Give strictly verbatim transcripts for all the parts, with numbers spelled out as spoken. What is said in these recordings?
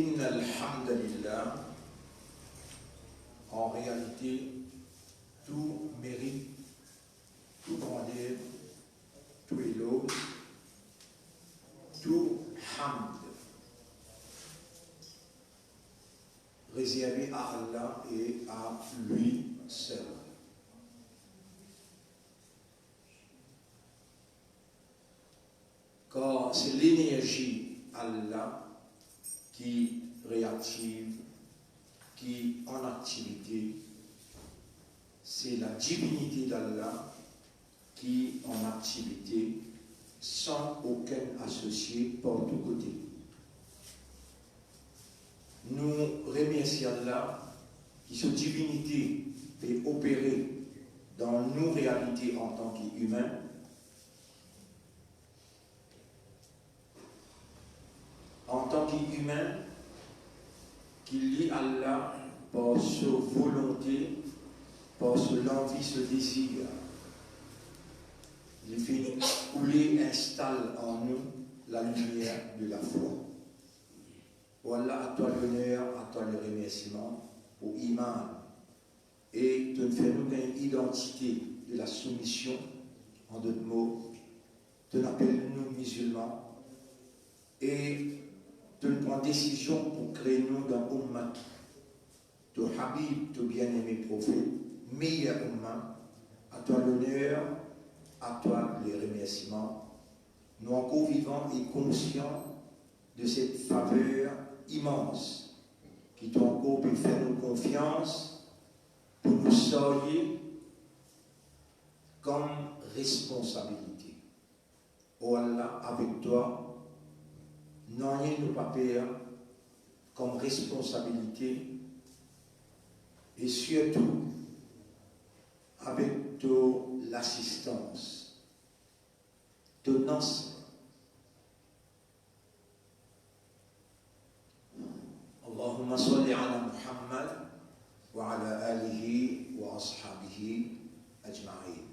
إن الحمد لله. En réalité, tout mérite, tout grandeur, tout éloge, tout hamd réservé à Allah et à lui seul. Kar se lenerzi Allah ki reaktiv, ki an aktivite, se la divinite d'Allah ki an aktivite, san okenn asosie partou kote. Nou remersie Allah ki so divinite pe opere dan nou realite antan ki imin, antan ki imin, ki li Allah, par so volonte, par so lanvi, so dezir, li finn koule, instal an nou lalimier de lafwa. O Allah, à toi l'honneur, à toi le remerciement pou iman. E to'nn fer nou gagn idantite de la soumision, an dot mo, to'nn apel nou mizilman, e to'nn pran desizion pou kre nou dan oummat to Habib, to bien-aimé profet, meyer oumma. À toi l'honneur, à toi le remerciement. Nou ankor vivan e konsian de set faver imans ki to ankor pe fer nou konfians pou nou sarye kom responsabilite. O Allah, avek twa, nanye nou pa per kom responsabilite, e sirtou avek to lasistans, to nasr. اللهم صل على محمد وعلى آله وأصحابه أجمعين.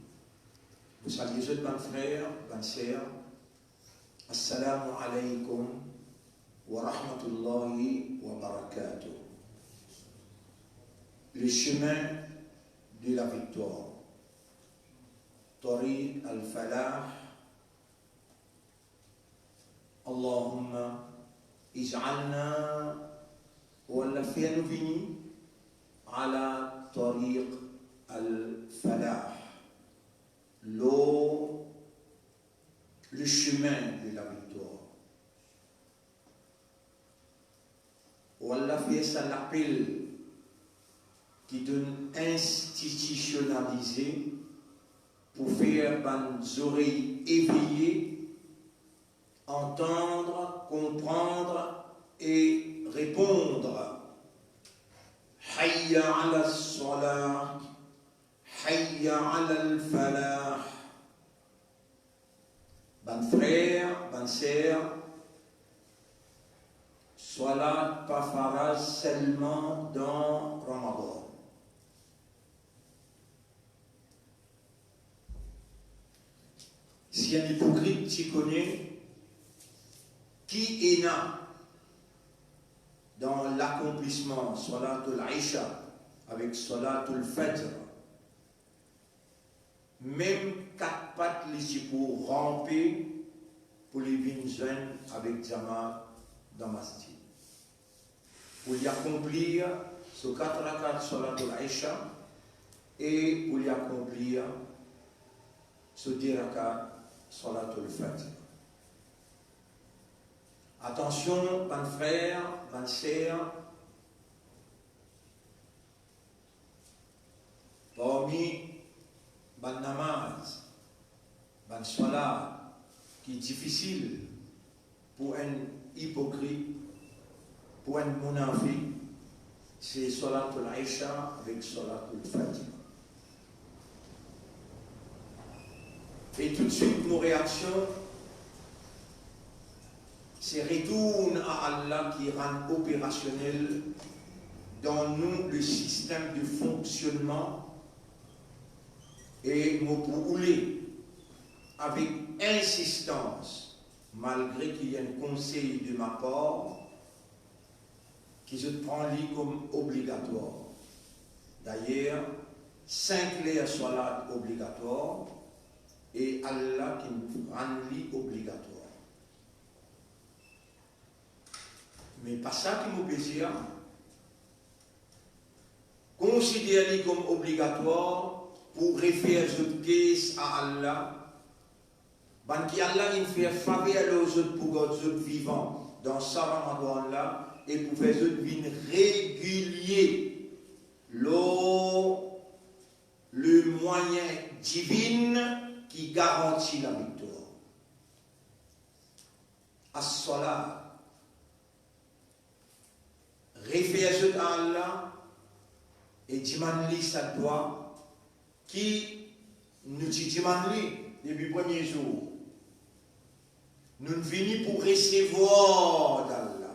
Mo salie zot, bann frer, bann ser. Assalamu alaykum wa rahmatullahi wa barakatuh. Le chemin de la victoire. Tariq al-Falah. Allahumma ij'alna, o Allah, fer nou vini, ala tariq al-falah, lor le chemin de la victoire. O Allah, fer sa lapel ki to'nn institisionalize pou fer bann zorey eveye, antann, konpran e reponn. Hayya ala salah, hayya ala al-falah. Bann frer, bann ser, swalat pa faraz selman dan Ramadan. Si enn ipokrit ti kone ki ena dan lakonplisman swalatul Isha avek swalatul Fajr, mem kat pat li ti pou ranpe pou li vinn zwenn avek jamaat dan masjid, pou li akonplir so kat rakat swalatul Isha e pou li akonplir so de rakat swalatul Fajr. Atansion, bann frer, bann ser, parmi bann namaz, bann swalat ki difisil pou enn ipokrit, pou enn mounafik, se swalatul Isha avek swalatul Fajr. E toutswit mo reaksion, se retourn a Allah ki rann operasionel dan nou le sistem de fonksionnman, e mo pou oule avek insistans, malgre ki enn konsey de ma par, ki zot pran li kom obligatwar. Dayer, sink ler swalat obligatwar, e Allah ki rann li obligatwar. Me pa sa ki mo pe dir, konsider li kom obligatwar pou refer zot kes a Allah, bann ki Allah inn fer faver lor zot pou gard zot vivan dan sa Ramadan la, e pou fer zot vinn regilie lor le mwayin divin ki garanti laviktwar. As-salat. Refer zot a Allah e dimann li sa dwa ki nou ti dimann li depi premie zour. Nou'nn vini pou resevwar d'Allah.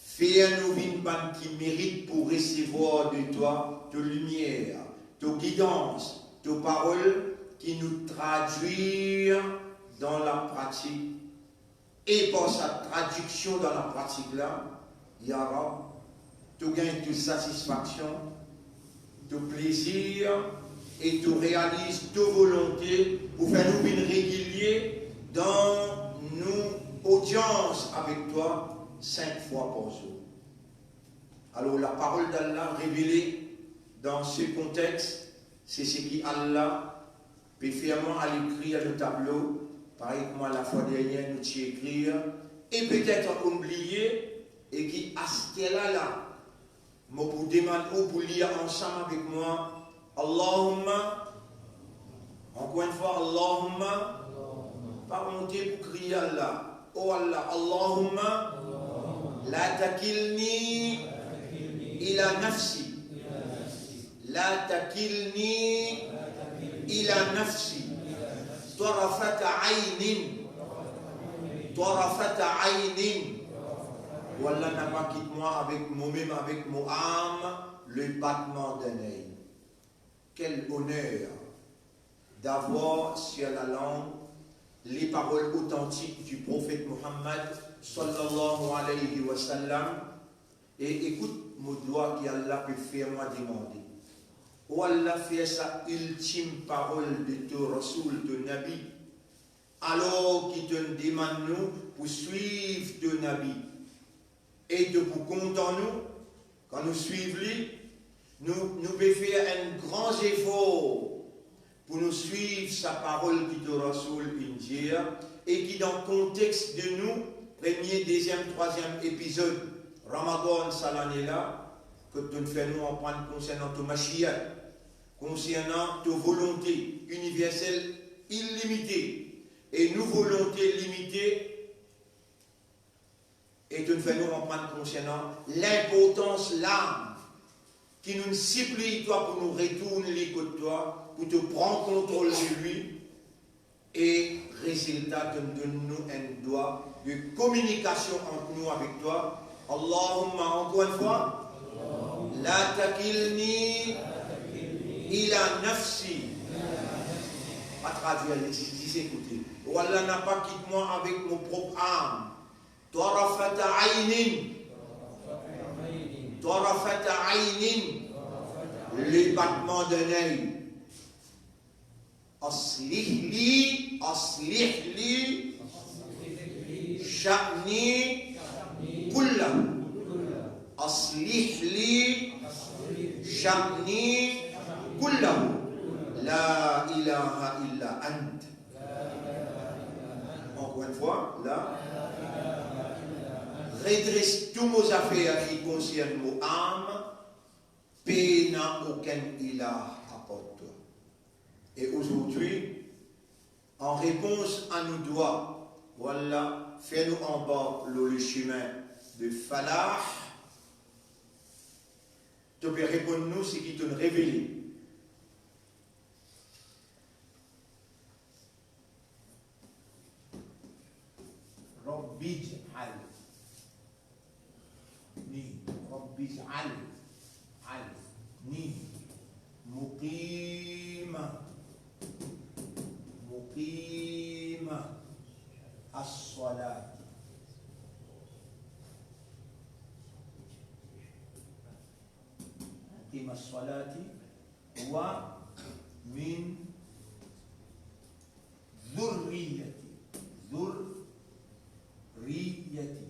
Fer nou vinn bann ki merit pou resevwar de twa to limier, to gidans, to parol ki nou tradwir dan lapratik. E par sa tradiksion dan lapratik la, ya Rab, to gagn to satisfaksion, to plezir e to realiz to volonte pou fer nou vinn regilie dan nou odians avek twa sink fwa par zour. Alor, laparol d'Allah revele dan se kontex, se seki Allah pe fer mwa al ekrir lor tablo, parey kouma lafwa dernie nou ti ekrir, e petet ou'nn bliye, e ki aster la la, mo pou demann ou pou lir ansam avek mwa, Allahumma, ankor enn fwa, Allahumma, pa onte pou kriye Allah, o Allah, Allahumma, la takilni ila nafsi. La takilni ila nafsi tarafata aynin. Tarafata aynin. O Allah, napa kit mwa avek momem, avek mo am, le batman d'un œil. Quel honneur d'avoir sur la langue les paroles authentiques du prophète Muhammad, sallallahu alayhi wa sallam, e ekout mo dwa ki Allah pe fer mwa demande. O Allah, fer sa iltim parol de to Rasoul, to Nabi, alor ki to'nn demann nou pou swiv to Nabi, e to pou kontan nou kan nou swiv li. Nou, nou pe fer enn gran zefor pou nou swiv sa parol ki to Rasoul inn dir, e ki dan kontex de nou premie, deziem, trwaziem epizod Ramadan sa lane la, kot to'nn fer nou aprann konsernan to mashiat, konsernan to volonte iniversel, ilimite, e nou volonte limite, e to'nn fer nou aprann konsernan linportans larm ki nou'nn sipliy twa pou nou retourn li kot twa, pou to pran kontrol de li, e rezilta, to'nn donn nou enn dwa de kominikasion ant nou avek twa. Allahumma, ankor enn fwa, la takilni ila nafsi. Pa tradwir, li, li, li, ekoute. O Allah, napa kit mwa avek mo prop am. Tarafata aynin. Tarafata aynin. Le batman d'un œil. Aslih li, aslih li sha'ni kullahu. Aslih li sha'ni kullahu. La ilaha illa ant. Ankor enn fwa, la, redres tou mo zafer ki konsern mo am, pena okenn ilah apar twa. E azordi, an repons a nou dwa, o Allah, fer nou anbark lor le semin de falah, to pe reponn nou seki to'nn revele. Rabbi ij'alni, Rabbi ij'alni muqima, muqima as-salat. as-salati wa min dhurriyyati. Dhurriyyati.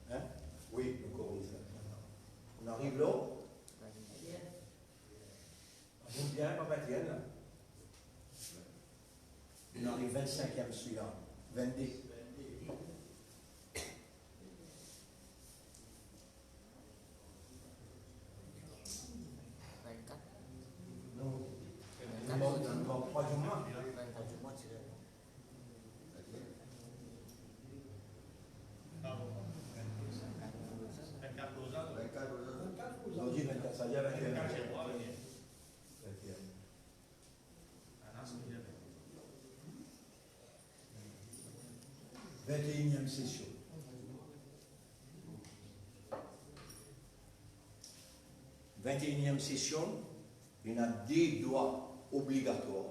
Hein? Wi, nou koz sa. Nou ariv la? Ou bien, papa Etienne, la? Nou ariv vennsinkiem siyam. Vennde. Vennkat. Non. Vennkat. Ankor trwa dimoun. Vennkat. Zordi vennkat, sa vinn vennkat. Vennteinem sesion. Vennteinem sesion, ena de dwa obligatwar.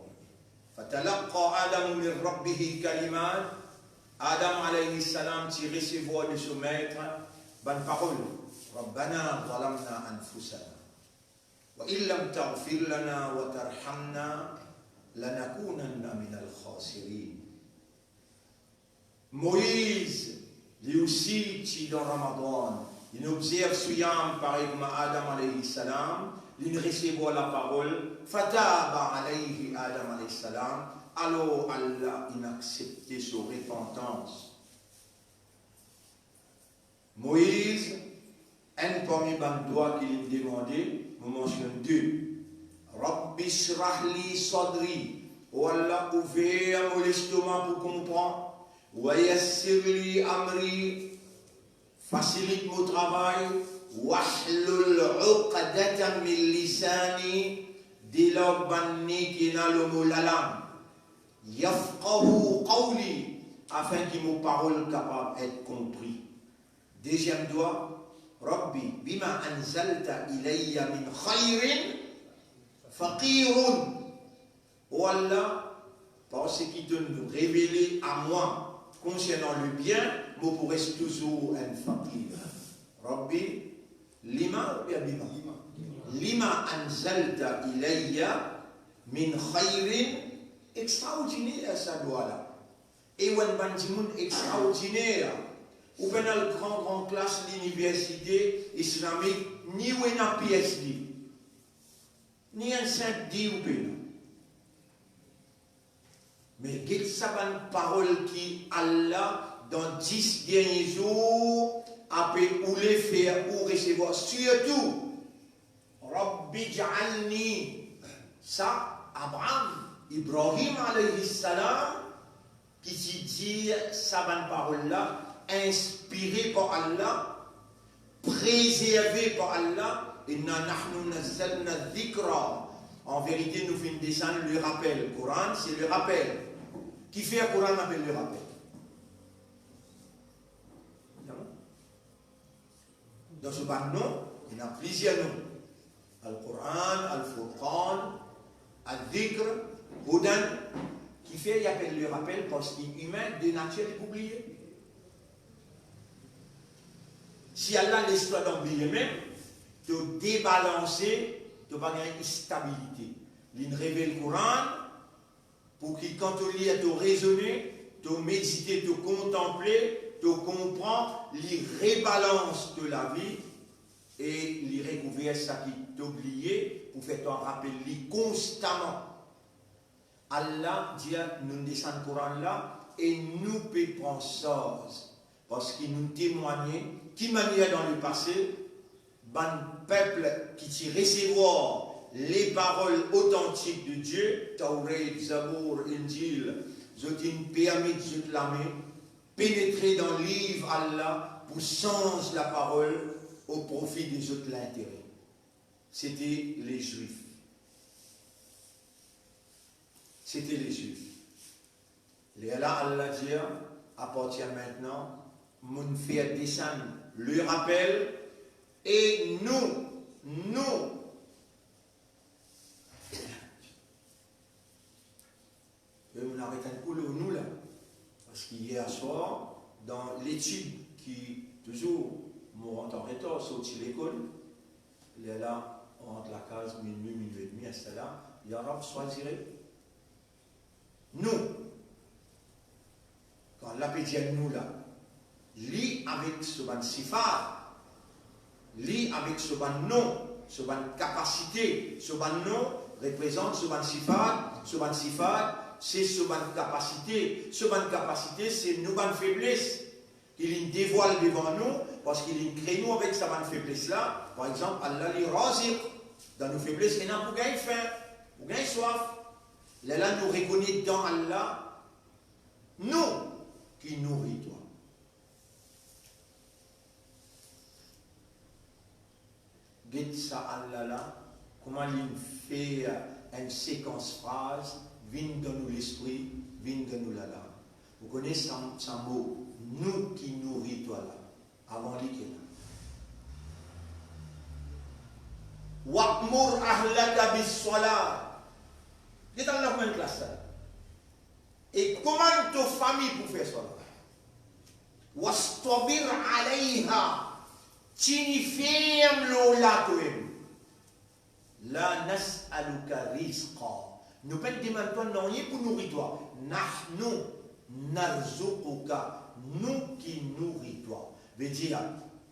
Fatalaqqa Adamu min Rabbihi kalimat. Adam alayhi salam ti resevwar de so met bann parol, Rabbana zalamna anfusana. Wa in lam taghfir lana wa tarhamna lanakunanna minal khasirin. Moiz, li osi ti dan Ramadan, li obzerv siyam parey kouma Adam alayhi salam, li resevwar laparol, fataba alayhi Adam alayhi salam, alor Allah inn aksepte so repantans. Moiz, enn parmi bann dwa ki li demande, mo mansionn de. Rabbi shrah li sadri, o Allah, ouver mo lestoma pou konpran. Wa yassir li amri, fasilit mo travay. Wahlul uqdatan min lisani, delarg bann ne ki ena lor mo lalang. Yafqahu qawli, afin ki mo parol kapav et konpri. Deziem dwa, Rabbi, bima anzalta ilayya min khayrin faqirun. O Allah, par seki to'nn revele a mwa konsernan lebien, mo pou res touzour enn fakir. Rabbi, lima oubien bima? Lima anzalta ilayya min khayrin, extraordiner sa dwa la. E ou enn bann dimoun extraordiner. Ou pena al gran, gran klas liniversite islamik, ni ou ena P H D, ni enn senp D ou pena. Me get sa bann parol ki Allah, dan dis dernie zour, ape oule fer ou resevwar, sirtou Rabbi ij'alni. Sa Abraham, Ibrahim alayhi salam, ki ti dir sa bann parol la, inspire par Allah, prezerve par Allah, inna nahnu nazzalna dhikra. An verite, nou finn desann le rapel. Koran, se le rapel. Kifer Koran apel le rapel? Dan so bann non, ena plizier non. Al-Koran, Al-Furqan, Al-Dhikr, Hudan, kifer li apel le rapel, parski imin de natir li pou bliye. Si Allah les twa dan bliye mem, to debalanse, to pa gagn stabilite. Li'nn revel Koran, pou ki kan to lir, to rezone, to medite, to kontanple, to konpran, li rebalans to lavi e li rekouver sa ki to bliye pou fer twa rapel li konstaman. Allah dir, nou desann Koran la e nou pe pran sarz. Parski nou temwagne ki manier dan lepase, bann pep ki ti resevwar leparol otantik de Die, Tawret, Zabour, Inzil, zot inn permet zot lame penetre dan liv Allah pou sanz laparol o profi de zot lintere. Sete le Zwif. Sete le Zwif. Lerla Allah dir, apartir mintnan, mo'nn fer desann le rapel, e nou, nou, e mo'nn aret enn Dan letid ki touzour mo rant an retar sorti lekol, lerla mo rant lakaz minwi, minwi edmi, aster la, ya Rab, swazire nou. Kan Allah pe dir nou la, li avek so bann sifat, li avek so bann non, so bann kapasite, so bann non reprezant so bann sifat, so bann sifat se so bann kapasite, so bann kapasite se nou bann febles ki linn devwal devan nou, parski linn kre nou avek sa bann febles la. Par exanp, Allah li Raziq, dan nou febles ena pou gagn fin, pou gagn swaf. Lerla nou rekonet dan Allah, nou ki nouri twa. Get sa Allah la, kouma linn fer enn sekans fraz vinn dan nou lespri, vinn dan nou lalam. Ou kone sa, sa mo, nou ki nouri twa la, avan li ki ena. Wa'mur ahlaka bis-salah. Get Allah kouma enn klas sa. E komann to fami pou fer swala. Wastabir alayha. Tini ferm lor la twemem. La nas'aluka rizqa. Nou pa demann twa nanye pou nouri twa. Nahnu narzuquka. Nou ki nouri twa. Vedir,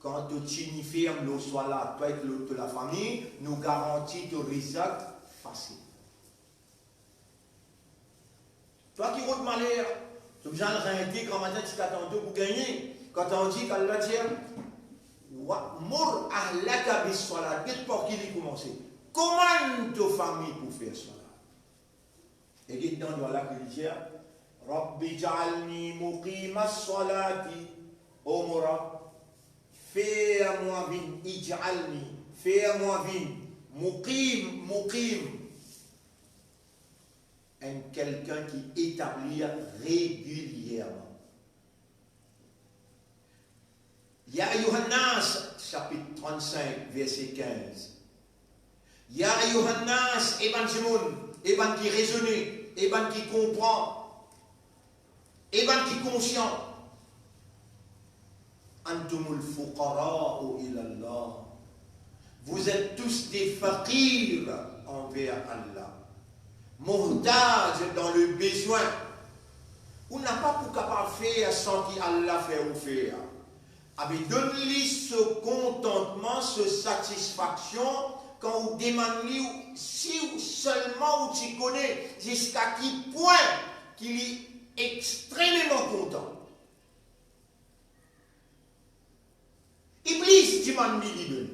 kan to tini ferm lor swala, twa ek lor to lafami, nou garanti to rizak fasil. Twa ki rod maler, to bizin al rente gramatin ziska tanto pou gagne. Kan to dir, kan Allah dir, "Wa'mur ahlaka bis-salah", get par ki li koumanse. Komann to fami pou fer swala. E get dan dwa la ki li dir, "Rabbi ij'alni muqimas salati", o mo Rab, fer mwa vinn, ij'alni, fer mwa vinn, muqim, muqim, enn kelkenn ki etabli regilierman. Ya ayyuhan nas, sapit trant-sink, verse kinz. Ya ayyuhan nas, e bann dimoun, e bann ki rezone, e bann ki konpran, e bann ki konsian. Antumul fuqara'u ila Allah. Vous êtes tous des faqirs envers Allah. Muhtaj, dans le besoin. Ou napa pou kapav fer san ki Allah fer ou fer. Abe donn li so kontantman, so satisfaksion, kan ou demann li, si ou selman ou ti kone ziska ki pwin ki li extrememan kontan. Iblis dimann li, li donn.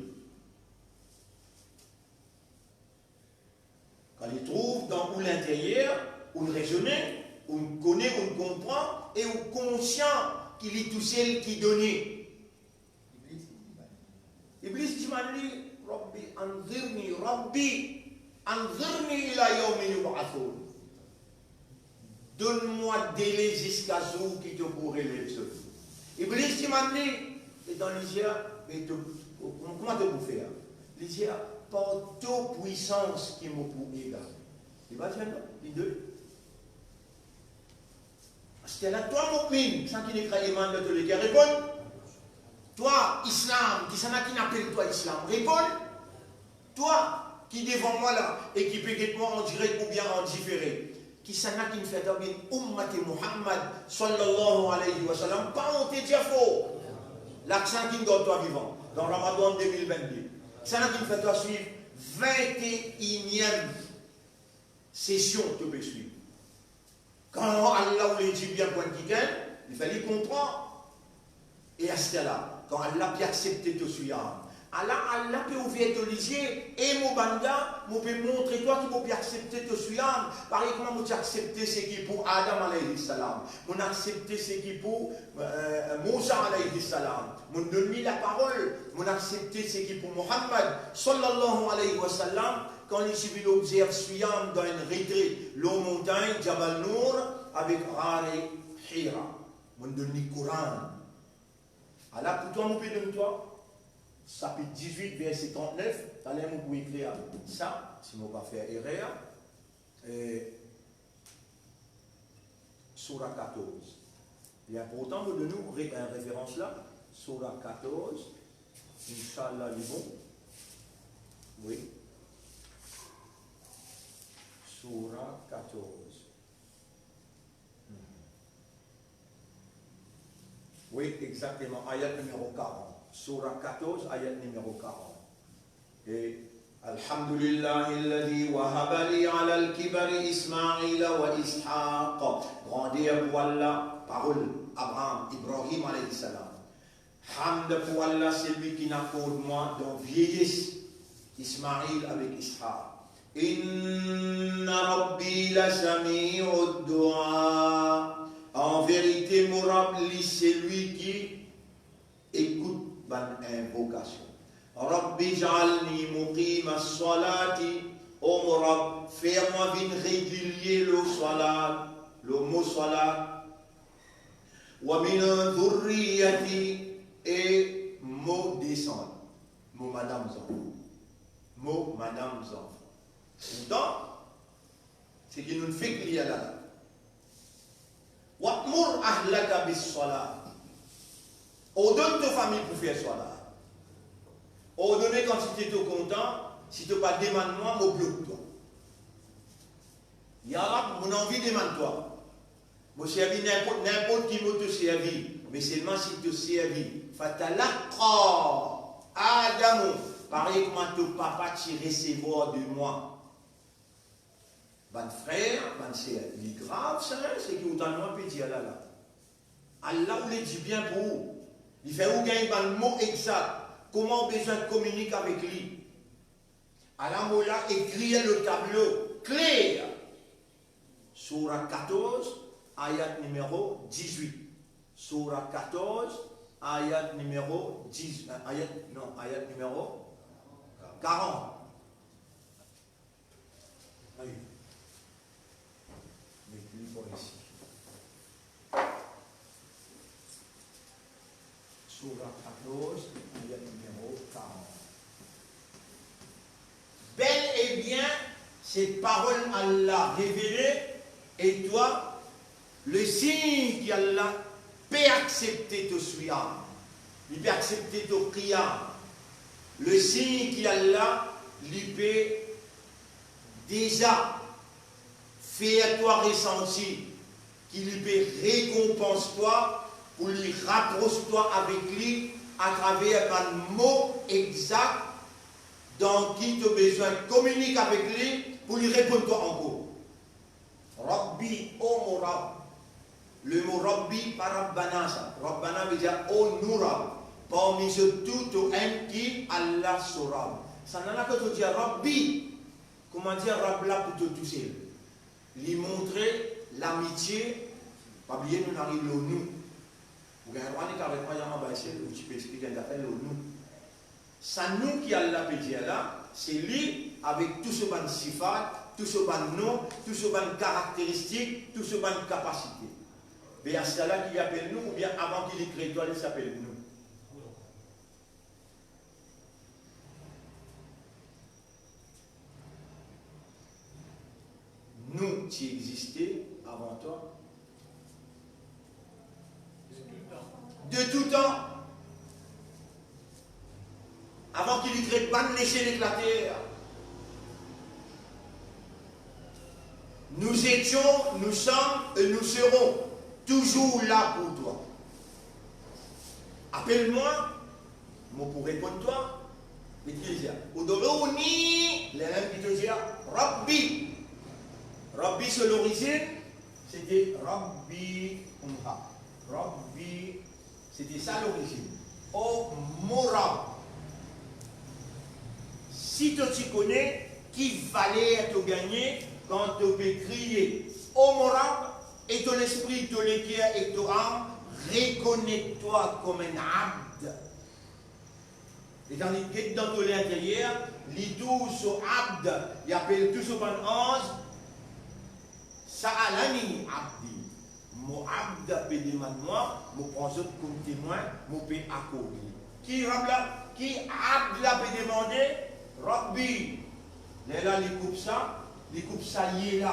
Kan li trouv dan ou linteryer, ou rezone, ou kone, ou konpran, e ou konsian ki li tousel ki done. Iblis dimann li, "Rabbi anzirni, Rabbi anzirni ila yawmi yub'athun." Donn mwa dele ziska zour ki to pou relev zot. Iblis dimann li, e dan li dir, "Me to, kouma to pou fer?" Li dir, "Par to pwisans ki mo pou ega." Li pa dir non, li donn. Aster la, twa mu'min, kisannla ki ena iman dan to leker, reponn. Twa, Islam, kisannla ki apel twa Islam, reponn. Twa ki devan mwa la e ki pe get mwa an direk oubien an difere, kisannla ki fer twa vinn ummat Muhammad sallallahu alayhi wa sallam, pa onte, dir for. La kisannla ki gard twa vivan dan Ramadan de mil vennde. Kisannla ki fer twa swiv vinte et unième session to pe swiv. Kan Allah oule dir bien pou enn kikenn, li fer li konpran. E aster la, kan Allah pe aksepte to siyam, ala Allah pe ouver to lizie, e mo banda, mo pe montre twa ki mo pe aksepte to siyam, parey kouma mo ti aksepte seki pou Adam alayhi salam, mo aksepte seki pou, eh, Mousa alayhi salam, mo donn li laparol, mo aksepte seki pou Muhammad sallallahu alayhi wa sallam, kan li ti vinn obzerv siyam dan enn retre lor montagn Jabal Nour avek Ghar Hira. Mo donn li Koran. Ala pou twa, mo pe donn twa sapit dizwit, verse trantnef. Taler mo pou ekrir sa, si mo pa fer erer. Eh, soura katorz. Li inportan mo donn ou re-, referans la, soura katorz, inshallah li bon. Wi. Soura katorz. Wi, exakteman, ayat nimero karant. Soura katorz, ayat nimero karant. E, Alhamdulillahi alladhi wahaba li alal kibari Ismaila wa Ishaq. Grander pou Allah, parol Abraham, Ibrahim alayhi salam. Hamd pou Allah, selwi ki'nn akord mwa dan vieyes Ismail avek Ishaq. Inna Rabbi la sami'ud du'a. An verite, mo Rab li selwi ki ekout bann invokasion. Rabbi ij'alni muqimas salati, o mo Rab, fer mwa vinn regilie lor salat, lor mo salat. Wa min dhurriyati, e mo desandan, mo madam zanfan. Mo madam zanfan. Pourtan, seki nou fek lir la la. Wa'mur ahlaka bis salah. Ordonn to fami pou fer salat. Ordone kantite to kontan, si to pa demann mwa, mo blok twa. Ya Rab, mo anvi demann twa. Mo servi ninport, ninport ki mo to servi, me selman si to servi. Fatalaqa Adamu, parey kouma to papa ti resevwar de mwa. Bann frer, bann ser, li grav sa, seki ou tann mwa pe dir la la. Allah oule dibien pou ou. Li fer ou gagn bann mo exak, kouma ou bizin kominik avek li. Ala mo la ekrir lor tablo, kler. Soura katorz, ayat nimero dizwit. Soura katorz, ayat nimero diz, ayat, non, ayat nimero karant. Ayo. Met li par isi. Soura katorz, ayat nimero karant. Bel e bien, se parol Allah revele, e twa, le sign ki Allah pe aksepte to swiyam, li pe aksepte to qiyam. Le sign ki Allah, li pe deza fer twa resanti ki li pe rekonpans twa pou li rapros twa avek li atraver bann mo exak dan ki to bizin kominik avek li pou li reponn twa ankor. Rabbi, o mo Rab. Le mo Rabbi, pa Rabbana sa. Rabbana ve dir o nou Rab. Parmi zot tou, to enn ki Allah so Rab. Sannla kan to dir Rabbi, kouma dir Rab la pou to tousel. Li montre lamitie, pa bliye nou ariv lor nou. Ou gagn drwa nek avek mwa, zame pa esey, ou ti pe explik enn zafer lor nou. Sa nou ki Allah pe dir la, se li avek tou so bann sifat, tou so bann non, tou so bann karakteristik, tou so bann kapasite. Be asla ki li apel nou, oubien avan ki li kre twa, li ti apel nou? Nou ti existe avan twa. De toutan. Avan ki li kre bann lesiel ek later. Nous étions, nous sommes et nous serons toujours là pour toi. Apel mwa, mo pou reponn twa. Met ki li dir, ud'uni, lerla ki to dir, Rabbi. Rabbi so lorizinn, se te Rabbi, umha. Rabbi, se te sa lorizinn. O mo Rab. Si to ti kone ki valer to gagne kan to pe kriye, o mo Rab, e to lespri, to leker ek to am rekonet twa kom enn abd. Letan li get dan to linteryer, li trouv so abd, li apel tou so bann anz, sa'alani abdi. Mo abd pe demann mwa, mo pran zot kom temwin, mo pe akord li. Ki Rab la, ki abd la pe demande? Rabbi. Lerla li koup sa, li koup sa ye la.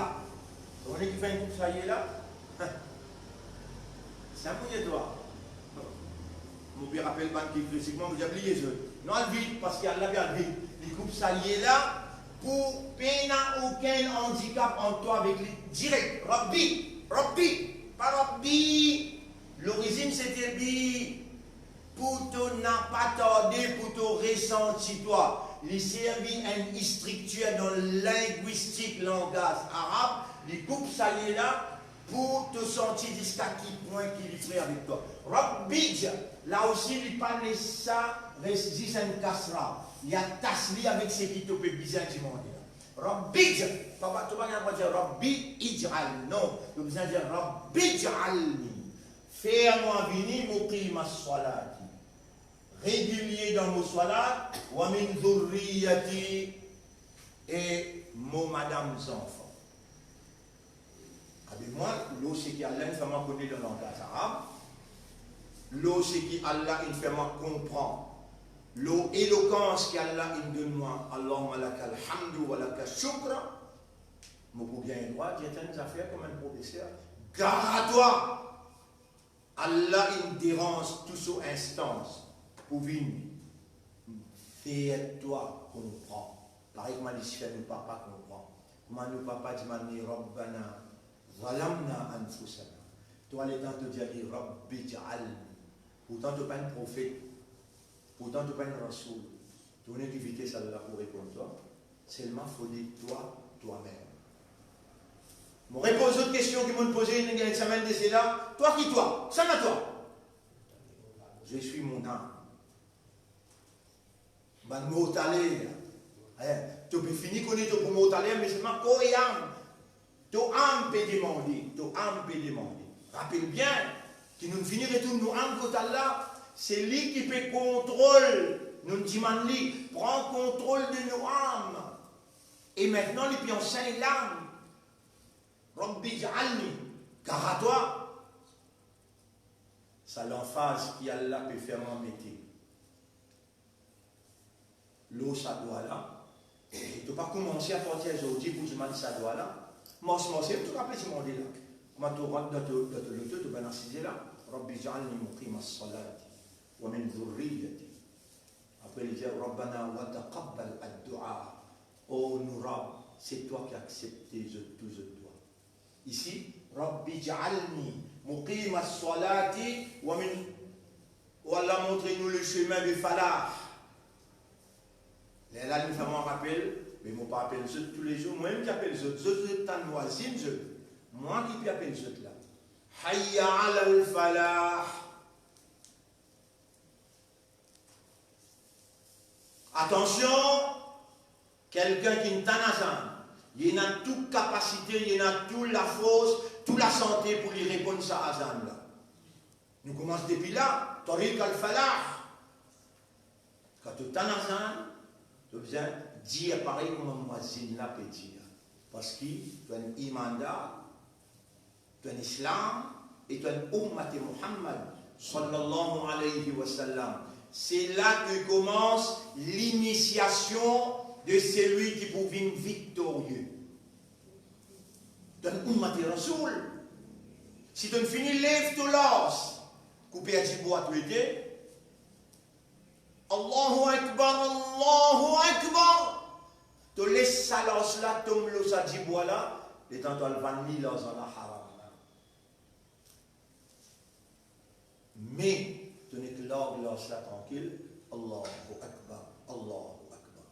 Ou kone ki fer li koup sa ye la? Sa mo dir twa. Mo pe rapel bann ki kritik mwa, mo dir bliye zot. Nou al vit, parski Allah pe al vit. Li koup sa lie la pou pena okenn andikap ant twa avek li direk. Rabbi, Rabbi, pa Rabbi. Lorizinn se te bi. Pou to napa tarde, pou to resanti twa. Li servi enn striktir dan lingwistik langaz arab, li koup sa lie la pou to santi ziska ki pwin ki li pre avek twa. Rabbi, la osi li pa les sa res zis enn kasra, li atas li avek seki to pe bizin dimande la. Rabbi, papa, to pa gagn drwa dir Rabbi ij'al, non, to bizin dir Rabbi ij'alni. Fer mwa vini muqima salati, regilie dan mo salat, wa min zurriyati, e mo madam zanfan. Abe mwa, lor seki Allah inn fer mwa kone dan langaz arab, lor seki Allah inn fer mwa konpran, lor elokans ki Allah inn donn mwa, Allahumma lakal hamdu wa lakash shukr, mo pou gagn drwa dir enn zafer kouma enn profeser, gar a twa. Allah inn deranz tou so instans pou vinn fer twa konpran. Parey kouma li ti fer nou papa konpran. Kouma nou papa dimann li, Rabbana zalamna anfusana. Twa letan to dir li, Rabbi ij'alni. Pourtan to pa enn profet. Pourtan to pa enn rasoul. To ena ki vites Allah pou reponn twa. Selman fode twa, twamem. Mo repoz zot kestion ki mo'nn poze ena enn semenn de sela. Twa ki twa? Kisannla twa? Je suis mon âme. Bann mortaler. Eh, to pe fini kone to pou mortaler, me selman kor e am. To am pe demande, to am pe demande. Rapel bien, ki nou fini retourn nou am kot Allah, se li ki pe kontrol, nou dimann li, pran kontrol de nou am. E mintnan li pe ansegn lam. Rabbi ij'alni, gar a twa. Sa lanfaz ki Allah pe fer mwa mete lor sa dwa la, e to pa koumanse apartir zordi pou dimann sa dwa la. Mars, mars, to kapav dimande la. Kouma to rant dan to, dan to loto, to bann asize la, Rabbi ij'alni muqima salati wa min zurriyati. Apre li dir, Rabbana wa taqabbal ad-du'a. O nou Rab, se twa ki aksepte zot, tou zot dwa. Isi, Rabbi ij'alni muqima salati wa min, ou Allah montre nou le chemin de falah. Lerla li fer mwa rapel, me mo pa apel zot toulezour, mwa mem ki apel zot, zot, zot tann mwazin zot, mwa ki pe apel zot la. Hayya alal falah. Atansion, kelkenn ki tann azan, li ena tou kapasite, li ena tou lafors, tou lasante pou li reponn sa azan la. Nou koumans depi la, tariq al-falah. Kan to tann azan, to bizin dir parey kouma mwazin la pe dir. Parski to enn imandar, to enn Islam e to enn ummat Muhammad, sallallahu alayhi wa sallam. Se la ki koumans linisiasion de selwi ki pou vinn viktorie. To enn ummat Rasoul. Si to fini lev to lars, kouper dibwa to ete, Allahu Akbar, Allahu Akbar. To les sa lars la tom lor sa dibwa la, letan to al vann li larzan la haram la. Me to nek larg lars la trankil, Allahu Akbar, Allahu Akbar.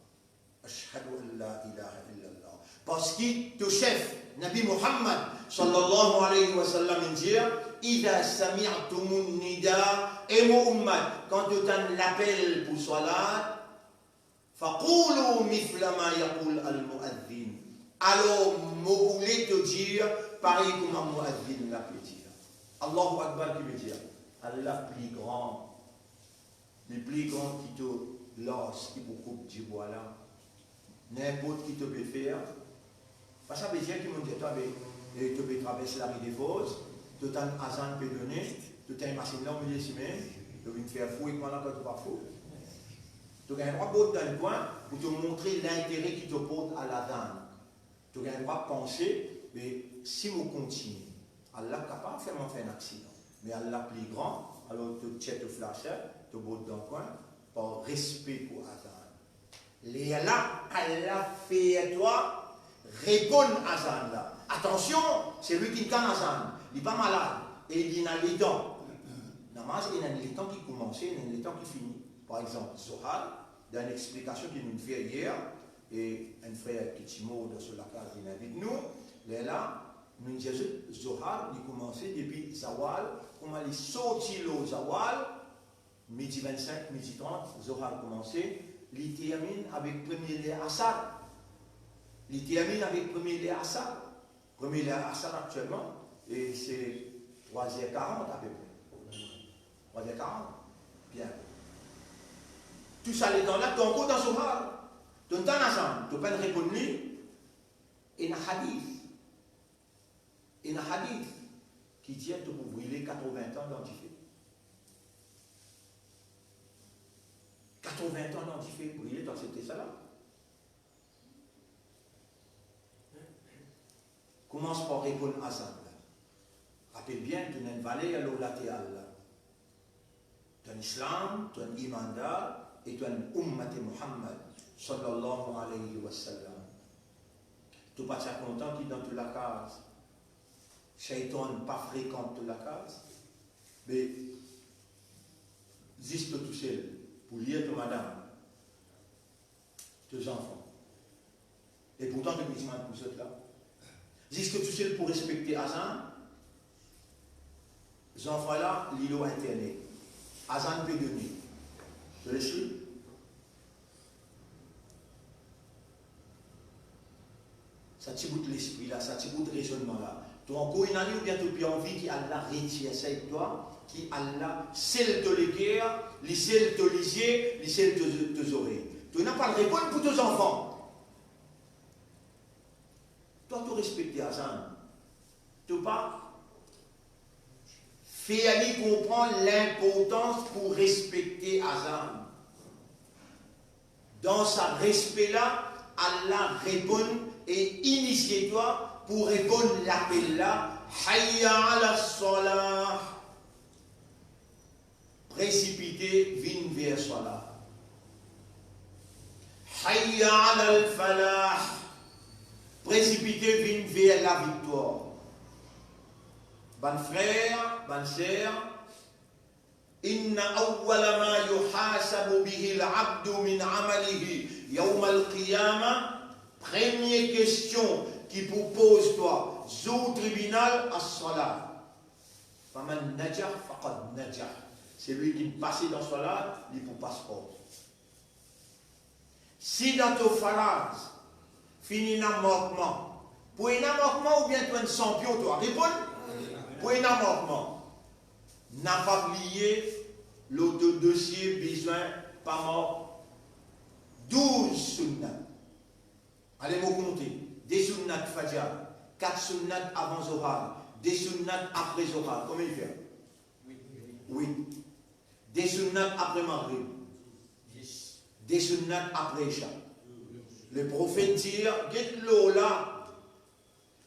Ashhadu an la ilaha illallah. Parski to sef, Nabi Muhammad, sallallahu alayhi wa sallam, inn dir, "Idha sami'tumun nida", e mo ummat, kan to tann lapel pou swalat, "faqulu mithla ma yaqul al-mu'adhdhin", alor mo oule to dir parey kouma mu'adhdhin la pe dir. Allahu Akbar ki ve dir, Allah pli gran. Li pli gran ki to lars ki pou koup dibwa la. Ninport ki to pe fer, pa sa pe dir ki monn dir twa, be, e, to pe travers lari Defors, to tann azan pe done, to tann masinn la omilie sime, to vinn fer fou ek mwa la kan to pa fou. To gagn drwa bot dan enn kwin pou to montre lintere ki to port a lazan. To gagn drwa panse, be, si mo kontigne, Allah kapav fer mwa fer enn aksidan. Me Allah pli gran, alor to tir to flashet, to bot dan kwin, par respe pou azan. Lerla Allah fer twa reponn azan la. Atansion, selwi ki tann azan, li pa malad e li ena letan. Namaz ena enn letan ki koumanse, ena enn letan ki fini. Par exanp, Zohar, dan enn explikasion ki nou fer yer, e enn frer ki ti mor dan so lakaz, li invit nou, lerla, nou dir zot, Zohar, li koumanse depi Zawal, kouma li sorti lor Zawal, midi vennsink, midi trant, Zohar koumanse, li terminn avek premie ler Asar. Li terminn avek premie ler Asar. Premie ler Asar aktielman, e se trwa zer karant apepre. Trwa zer karant. Bien. Tou sa letan la, to ankor dan Zohar. To tann azan, to pa'nn reponn li. Ena hadis. Ena hadis ki dir to pou brile katrovin tan dan dife. Katrovin tan dan dife, brile, to aksepte sa la? Koumans par reponn azan la. Rapel bien, to ena enn valer lor later la. To enn Islam, to enn imandar, e to enn ummat Muhammad, sallallahu alayhi wa sallam. To pa ti a kontan ki dan to lakaz, shaytan pa frekan to lakaz, me zis to tousel, pou li e to madam, to zanfan. E pourtan, to pe dimann pou zot la. Zis to tousel pou respekte azan, zanfan la, li lor internet. Azan pe done. To les li. Sa ti bout lespri la, sa ti bout rezonnman la. To ankor ena li oubien to pe anvi ki Allah retir sa ek twa, ki Allah sel to leker, li sel to lizie, li sel to, to zorey. To ena pou al reponn pou to zanfan. Twa, to respekte azan. To pa fer li konpran linportans pou respekte azan. Dan sa respe la, Allah reponn e inisie twa pou reponn lapel la, Hayya ala salah. Presipite, vinn ver salah. Hayya alal falah. Presipite, vinn ver laviktwar. Bann frer, bann ser, inna awwala ma yuhasabu bihil abdu min amalihi yawmal qiyamah, premie kestion ki pou poz twa zour tribinal, as-salah. Faman najah faqad najah. Selwi ki pase dan salat, li pou pas port. Si dan to faraz finn ena mankman, pou ena mankman oubien to enn sanpion twa? Reponn, pou ena mankman. Napa bliye lor to dosie bizin pa mank douz sunnat. Ale mo konte, de sunnat fajr, kat sunnat avan zohar, de sunnat apre zohar. Konbien li fer? Wit. De sunnat apre magrib. De sunnat apre isha. Leprofet dir, get lor la,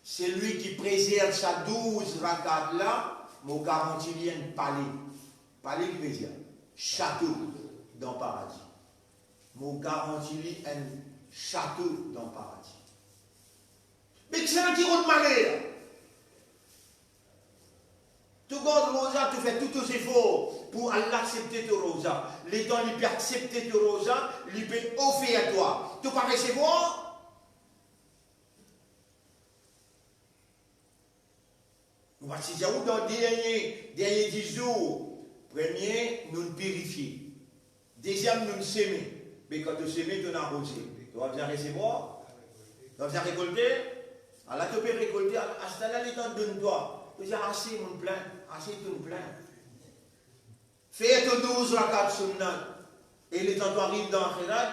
selwi ki prezerv sa douz rakat la, mo garanti li enn pale. Pale ki ve dir? Sato dan paradi. Mo garanti li enn sato dan paradi. Me kisannla ki rod maler? To gard roza, to fer tou to zefor pou Allah aksepte to roza. Letan li pe aksepte to roza, li pe ofer twa. To pa resevwar? Nou pa ti dir ou dan dernie, dernie dis zour, premie, nou pirifie. Deziem, nou seme. Me kan to seme, to ena roze. To pa bizin resevwar? To pa bizin rekolte? Ala to pe rekolte, ala, asla letan donn twa. To dir, ase, mo plin, ase, to plin. Fer to douz rakat sunnat. E letan to ariv dan axirat,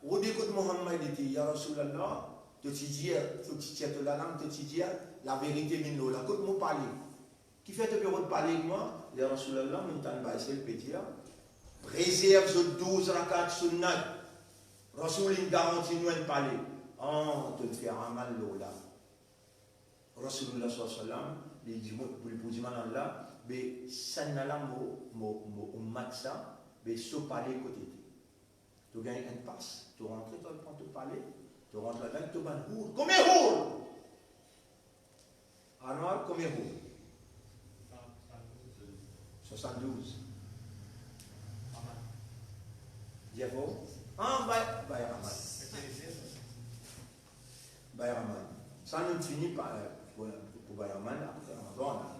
rod ekout Muhammad, li dir, ya Rasoulullah, to ti dir, to ti tir to lalang, to ti dir, laverite vinn lor la. Kot mo pale? Kifer to pe rod pale ek mwa? Ya Rasoulullah, mo tann bann sel pe dir, prezerv zot douz rakat sunnat. Rasoul inn garanti nou enn pale. Ah, to fer amal lor la. Rasoulullah sallallahu alayhi wa sallam, li dir, pou, pou dimann Allah, Be sann-la la mo, mo, mo ummat sa, be so pale kote te. To gagn enn pas, to rantre, to al pran to pale, to rantre ladan, to bann hour. Konbien hour? Anwar, konbien hour? Swasanndouz. Diafo? Ah, Bay-, Bayraman. Bayraman. Sa nou fini pa, pou, pou Bayraman, apre Ramadan.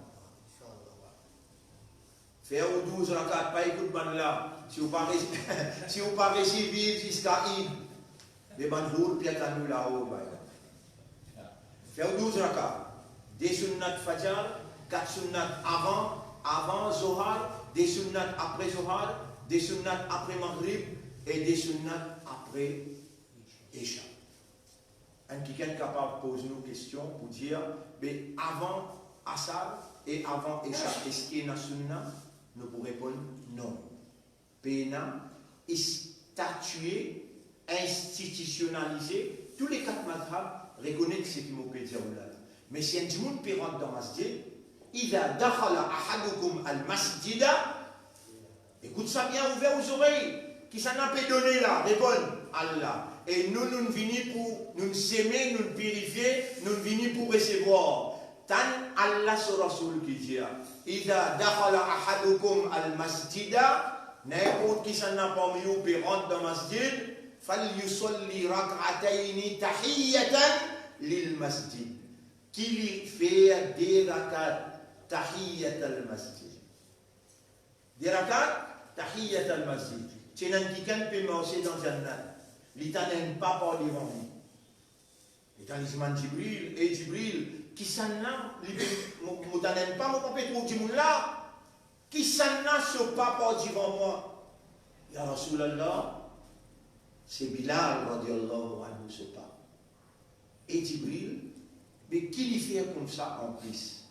Fer ou douz rakat, pa ekout bann-la. Si ou pa resi-, si ou pa resi viv ziska Eid, be bann hour pe atann ou lao, Bayraman. Fer ou douz rakat, de sunnat Fajar, kat sunnat avan, avan Zohar, de sunnat apre Zohar, de sunnat apre Maghrib e de sunnat apre Isha. Enn kikenn kapav poz nou kestion pou dir, be avan Asar e avan Isha, eski ena sunna? Nou pou reponn non. Pena, statie, institisionalize, tou le kat mazhab rekonet seki mo pe dir ou la la. Me si enn dimoun pe rant dan masjid, "Iza dakhala ahadukum al-masjida", ekout sa bien, ouver ou zorey, kisannla pe done la? Reponn, Allah. E nou, nou vini pou, nou seme, nou pirifie, nou vini pou resevwar. Tann Allah so Rasoul ki dir, "Iza dakhala ahadukum al-masjida", ninport kisannla parmi ou pe rant dan masjid, "falyusalli rak'atayni tahiyatan lil masjid", ki li fer de rakat tahiyat al-masjid. De rakat tahiyat al-masjid. Ti ena enn kikenn pe marse dan zannat, li tann enn pa par devan li. Letan li dimann Jibril, "E Jibril, kisannla, li pe, mo, mo tann enn pa, mo pa pe trouv dimoun la. Kisannla so pa par devan mwa?" "Ya Rasoul Allah, se Bilal radiyallahu anhu so pa." "E Jibril, be ki li fer koumsa anplis?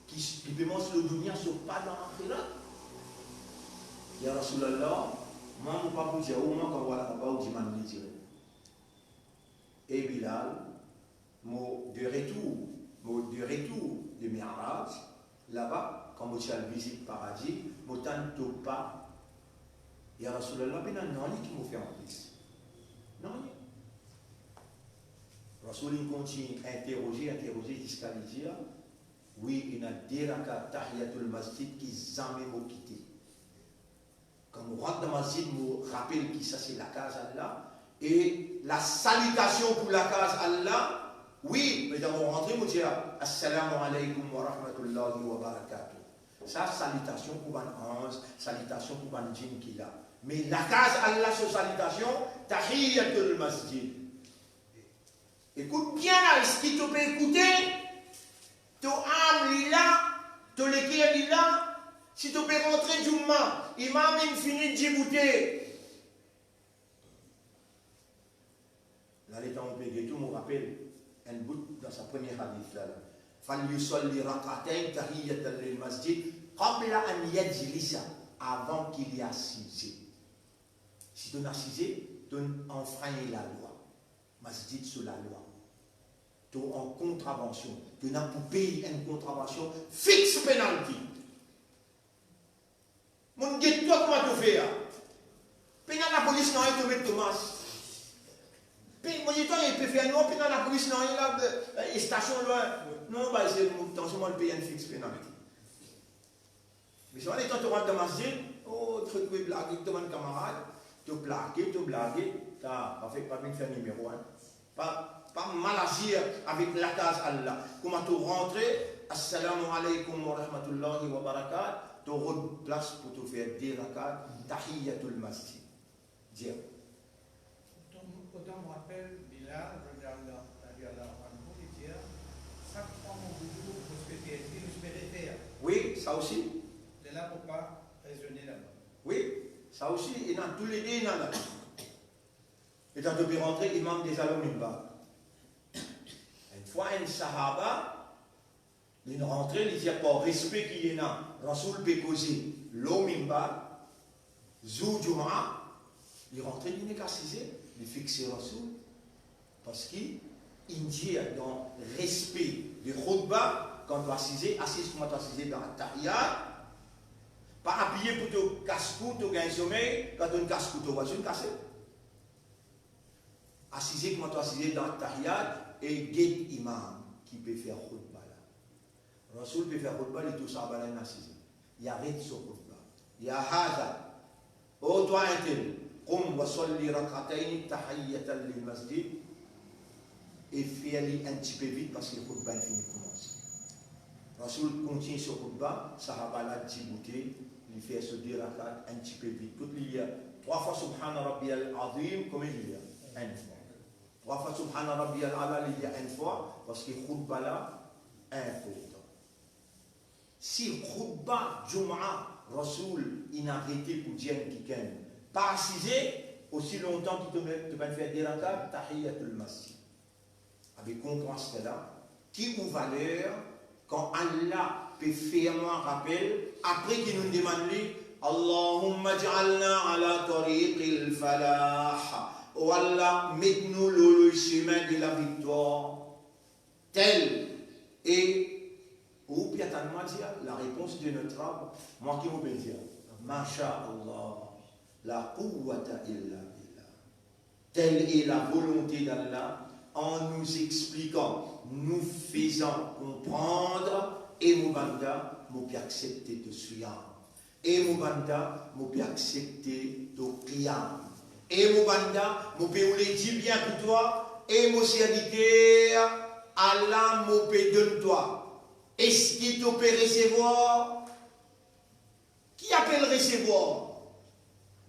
Ki, ki pe mars lor dunia so pa dan laxirat?" "Ya Rasoul Allah, mwa mo pa pou dir ou, mwa kan mo al laba ou dimann li direk." E Bilal, mo de retour, mo de retour de Mi'raj, laba, kan mo ti al vizit paradi, mo tann to pa. Ya Rasoul Allah, pena nanye ki mo fer anplis. Nanye. Rasoul inn kontign interoze, interoze ziska li dir, "Wi, ena de rakat tahiyatul masjid ki zame mo kite. Kan mo rant dan masjid, mo rapel ki sa se lakaz Allah, e lasalitation pou lakaz Allah, wi, me kan mo rantre, mo dir, 'Assalamu alaykum wa rahmatullahi wa barakatuh.'" Sa salitasion pou bann anz, salitasion pou bann djinn ki la. Me lakaz Allah so salitasion, tahiyatul masjid. Ekout bien la, eski to pe ekoute? To am li la, to leker li la? Si to pe rantre Jumma, imam inn fini diboute. La, letan ou pe gete, mo rapel enn bout dan sa premie hadis la, la. "Falyusalli rak'atayn tahiyatan lil masjid qabla an yajlisa", avan ki li asize. Si to'nn asize, to'nn anfrein lalwa. Masjid so lalwa. To an kontravansion. To ena pou pey enn kontravansion, fix penalti. Mo'nn get twa kouma to fer. Pena lapolis nanye, to met to mask. Pe, mo dir twa, pe fer nwar, pena lapolis nanye la, eh, stasion lwin. Non, ba, se, tansion, mo al pey enn fix penalti. Me sa, letan to rant dan masjid, oh, to trouve blage ek to bann kamarad, to blage, to blage, ta, pa fer, pa vinn fer nimero, hein. Pa, pa mal azir avek lakaz Allah. Kouma to rantre, "Assalamu alaykum wa rahmatullahi wa barakatuh", to rod plas pou to fer de rakat tahiyatul masjid. Dir. Otan, otan mo rapel Bilal, radiallahu, radiallahu anhu, li dir, "Sak fwa mo bouzou, mo ti pe perdi, mo ti pe refer." Wi, sa osi. Lerla mo pa rezone laba. Wi, sa osi, ena toulede, ena la. Letan to pe rantre, imam deza lor minbar. Enn fwa, enn sahaba, li rantre, li dir, par respe ki ena, Rasoul pe koze lor minbar, zour Jumma, li rantre, li nek asize, li fixe Rasoul, parski inn dir dan respe de khoutba, Kan to asize, asiz kouma to asize dan Attahiyat. Pa apiye pou to kas kou, to gagn somey, kan to kas kou, to vwazin kase. Asize kouma to asize dan Attahiyat e get imam ki pe fer khoutba la. Rasoul pe fer khoutba, li trouv sahaba la inn asize. Li aret so khoutba. Ya hadha, o twa entel, qum wa salli rak'atayni tahiyatan lil masjid, e fer li enn tipe vit parski khoutba inn fini koumanse. Rasoul kontign so khoutba, sahaba la diboute, li fer so de rakat enn tipe vit. Kot li lir trwa fwa Subhana Rabbiyal Azim, konbien li lir? Enn fwa. Trwa fwa Subhana Rabbiyal Ala, li lir enn fwa, parski khoutba la inportan. Si khoutba Juma, Rasoul inn arete pou dir enn kikenn pa asize, osi lontan ki to, to pa'nn fer de rakat tahiyatul masjid. Abe konpran sa la, ki ou valer kan Allah pe fer nou rapel, apre ki nou demann li, Allahumma ij'alna ala tariqil falah. O Allah, met nou lor le chemin de la victoire. Tel, e ou pe atann mwa dir, la réponse de notre Rabb, mwa ki mo pe dir, Masha Allah, la quwwata illa billah. Telle est la volonté d'Allah, en nous expliquant, nous faisant comprendre, e mo banda, mo pe aksepte to siyam. E mo banda, mo pe aksepte to qiyam. E mo banda, mo pe oule dibien pou twa, e mo serviter, ala mo pe donn twa. Eski to pe resevwar? Ki apel resevwar?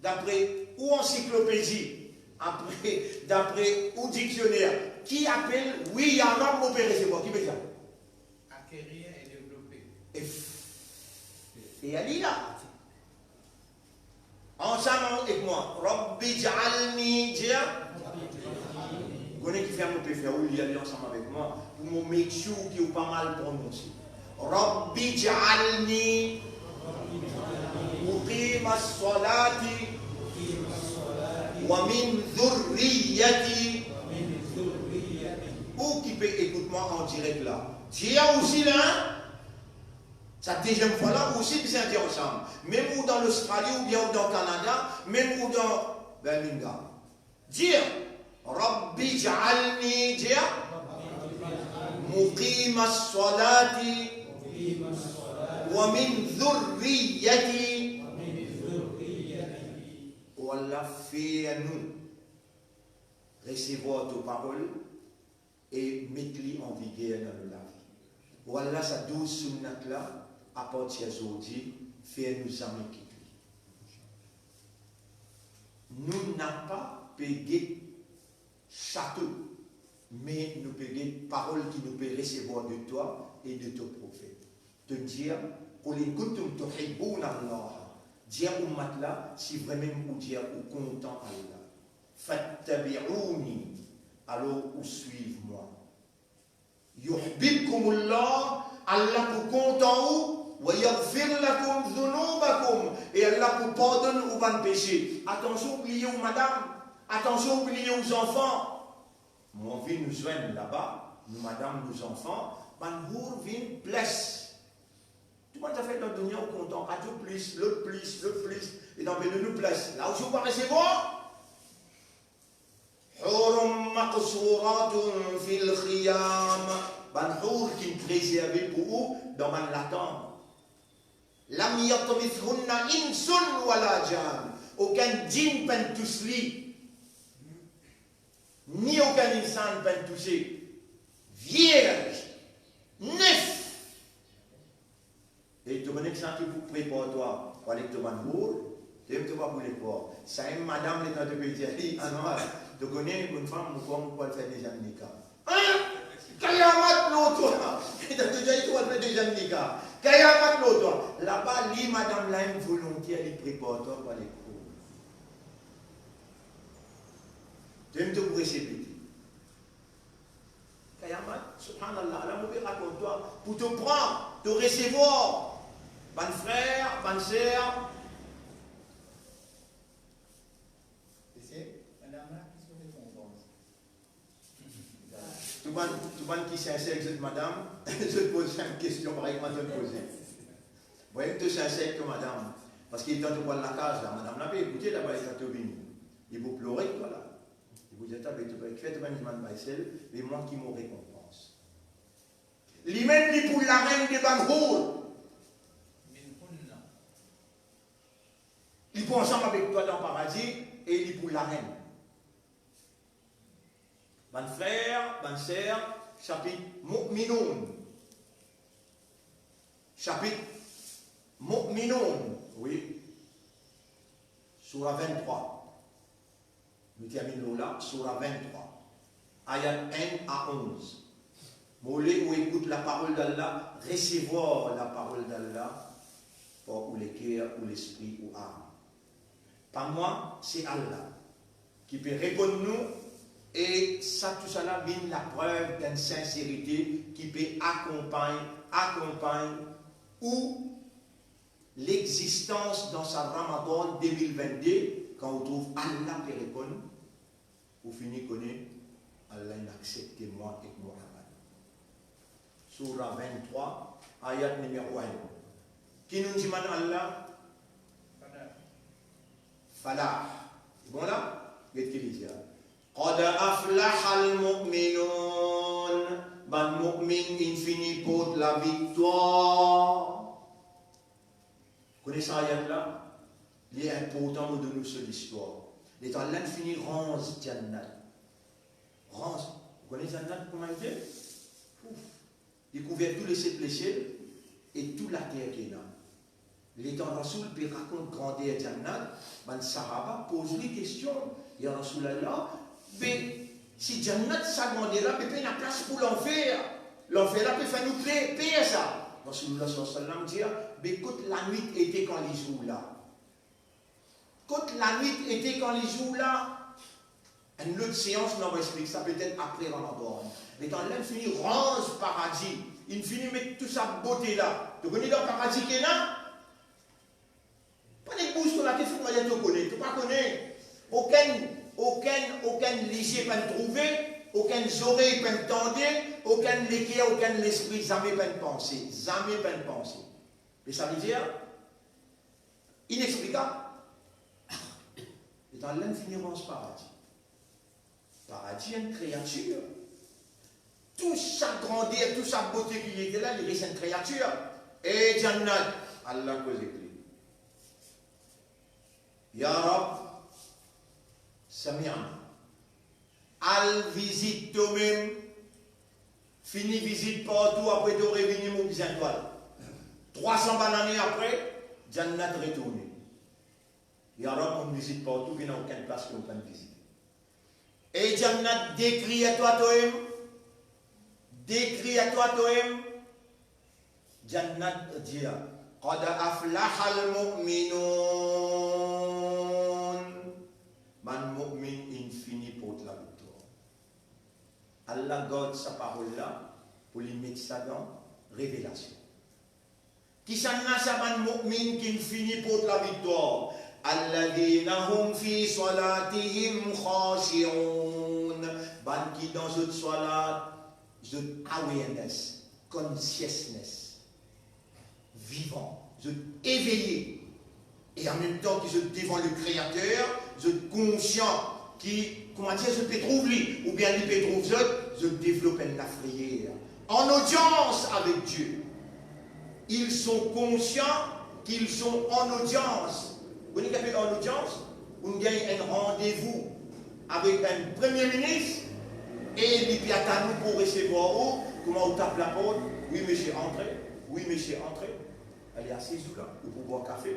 Dapre ou ansiklopedi, apre, dapre ou diksioner, ki apel, wi, ya Rab, mo pe resevwar? Ki pe dir? Acquérir et développer. E f-, e ali la. Ansam ek mwa. Rabbi ij'alni, dir. Kone kifer mo pe fer ou lir li ansam avek mwa, pou mo make sure ki ou pa mal prononse. Rabbi ij'alni muqimas salati wa min dhurriyyati. Ou ki pe ekout mwa an direk la, dir osi la, sa deziem fwa la, ou osi bizin dir ansam. Mem ou dan Lostrali, oubien ou dan Kanada, mem ou dan Birmingham. Dir, Rabbi ij'alni, dir, muqimas salati wa min dhurriyyati. O Allah, fer nou resevwar to parol e met li an viger dan nou lavi. O Allah, sa douz sunnat la, apartir zordi, fer nou zame kit li. Nou napa pe get sato, me nou pe get parol ki nou pe resevwar de twa e de to profet. To dir, "Qul in kuntum tuhibbuna Allah." Dir ummat la, si vremem ou dir ou kontan Allah, "Fattabi'uni", alor ou swiv mwa. "Yuhbibkumullah", Allah pou kontan ou, "wa yaghfir lakum dhunubakum", e Allah pou pardonn ou bann pese. Atansion, oubliye ou madam, atansion, oubliye ou zanfan. Mo anvi nou zwenn laba, nou madam, nou zanfan, bann hour vinn plis. Tou bann zafer dan dunia ou kontan, azout plis, lot plis, lot plis, e dan pe donn nou plis. La osi ou pa resevwar. Hurum maqsuratun fil khiyam. Bann hour ki prezerve pou ou dan bann latann. Lam yatmithunna insun wala jan. Okenn djinn pa'nn tous li. Ni okenn insaan pa'nn touse. Vierz. Nef. E to kone ki sa ki pou prepar twa pou ale ek to bann hour? To mem to pa pou le krwar. Sa enn madam letan to pe dir li, "Ah non, to kone, enn fam, mo krwar mo pou al fer deziem nika." Hein? Kayamat lor twa! Letan to dir li to al fer deziem nika. Kayamat lor twa! Laba li madam la enn volonter, li prepar twa pou ale ek ou. To mem to pou resevwar. Kayamat, subhanallah, la mo pe rakont twa, pou to pran, to resevwar, bann frer, bann ser. Tou bann, Bann ki sinser ek zot madam, zot poz enn kestion parey kouma zot poze. Bon, to sinser ek to madam, parski letan to pou al lakaz la, madam la pe ekoute laba letan to vini. Li pou plore ek twa la. Li pou dir, "Twa, be to pe fer to bann dimann bay sel, be mwa ki mo rekonpans?" Limem li pou larenn de bann hour. Li pou ansam avek twa dan paradi e li pou larenn. Bann frer, bann ser, sapit Mu'minun. Sapit Mu'minun, wi. Soura vinn-trwa. Nou terminn lor la, soura vinn-trwa, ayat enn a onz. Mo le ou ekout laparol d'Allah, resevwar laparol d'Allah par ou leker, ou lespri, ou am. Pa mwa, se Allah ki pe reponn nou, e sa, tousala vinn laprev d'enn sinserite ki pe akonpagn, akonpagn ou lexistans dan sa Ramadan de mil vennde, kan ou trouv Allah pe reponn, ou fini kone Allah inn aksepte mwa ek Muhammad. Soura vinn-trwa, ayat nimero enn. Ki nou dimann Allah? Falah. Bon la, get ki li dir. Qad aflahal mu'minun. Bann mu'min inn fini port laviktwar. Kone sa ayat la? Li inportan mo donn nou so listwar. Letan Allah inn fini ranz Jannat. Ranz, ou kone Jannat kouma li ete? Ouf. Li kouver tou leset lesiel e tou later ki ena. Letan Rasoul pe rakont grander Jannat, bann sahaba poz li kestion, "Ya Rasoul Allah, be si Jannat sa grander la, be pena plas pou lanfer. Lanfer la pe fer nou pe, per sa." Rasoulullah sallallahu alayhi wa sallam dir, "Be kot lanwit ete kan lezour la?" Kot lanwit ete kan lezour la? Enn lot seans, nou ava explik sa petet apre Ramadan. Letan Allah inn fini ranz paradi, inn fini met tou sa bote la. To kone dan paradi ki ena? Pa nek bouz to latet, finn mwa to kone, to pa kone. Okenn, okenn, okenn lizie pa'nn trouve, okenn zorey pa'nn tande, okenn leker, okenn lespri zame pa'nn panse, zame pa'nn panse. Me sa vedir, inexplikab. Letan Allah inn fini ranz paradi. Paradi enn kreatir. Tou sa grander, tou sa bote ki li ete la, li res enn kreatir. E Jannat, Allah koz ek li. Ya Rab, sami'na. Al vizit tomem, fini vizit partou, apre to revini, mo bizin twa la. Trwa san bann ane apre, Jannat retourne. Ya Rab, mo vizit partou, pena okenn plas ki mo pa'nn vizite. E Jannat dekrir twa tomem, dekrir twa tomem, Jannat dir, "Qad aflahal mu'minun." Bann mu'min inn fini port laviktwar. Allah gard sa parol la pou li met sa dan Revelasion. Kisannla sa bann mu'min ki'nn fini port laviktwar? Alladhina hum fi salatihim khashi'un. Bann ki dan zot swalat, zot awareness, consciousness, vivan, zot eveye. E anmemtan ki zot devan le Kreater, zot konsian ki, koumadir, zot pe trouv li, oubien li pe trouv zot, zot devlop enn lafreyer. En audience avec Dieu. Ils sont conscients qu'ils sont en audience. Ou kone ki apel en audience? Ou gagn enn randevou avek enn premie minis e li pe atann ou pou resevwar ou, kouma ou tap laport, "Wi, misie, antre. Wi, misie, antre." Ale asiz ou la, ou pou bwar kafe.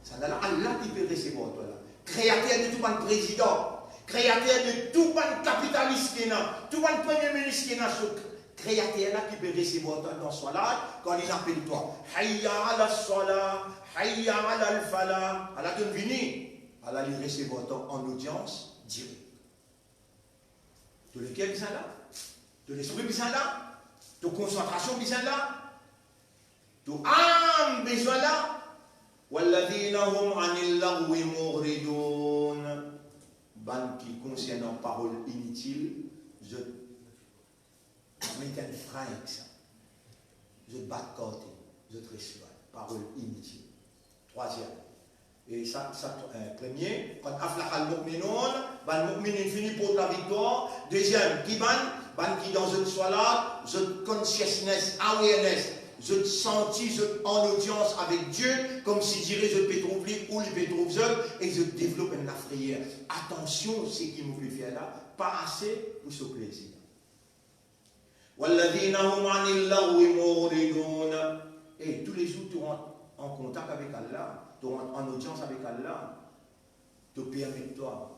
Sannla, Allah ki pe resevwar twa la. Kreater de tou bann prezidan, kreater de tou bann kapitalis ki ena, tou bann premie minis ki ena, so kreater la ki pe resevwar twa dan swalat, kan li apel twa, "Hayya ala sala, hayya ala falah." Allah, to'nn vini. Allah, li resevwar twa an audience direct. To leker bizin la, to lespri bizin la, to konsantrasion bizin la, to am bizin la. Walladhina hum anil laghwi mu'ridun. Bann ki konsernan parol initil, zot met enn fren ek sa. Zot bat karte, zot res lwin. Parol initil. Trwaziem. E sa, sa, eh, premie, qad aflahal mu'minun, bann mu'minin fini port laviktwar. Deziem, ki bann? Bann ki dan zot swalat, zot consciousness, awareness, zot santi zot an odians avek Die, koumsidire zot pe trouv li ou li pe trouv zot, e zot devlop enn lafreyer. Atansion, seki mo pe fer la, pa ase pou so plezir. Walladhina hum anil laghwi mu'ridun. E toulezour to rant an kontak avek Allah, to rant an odians avek Allah, to permet twa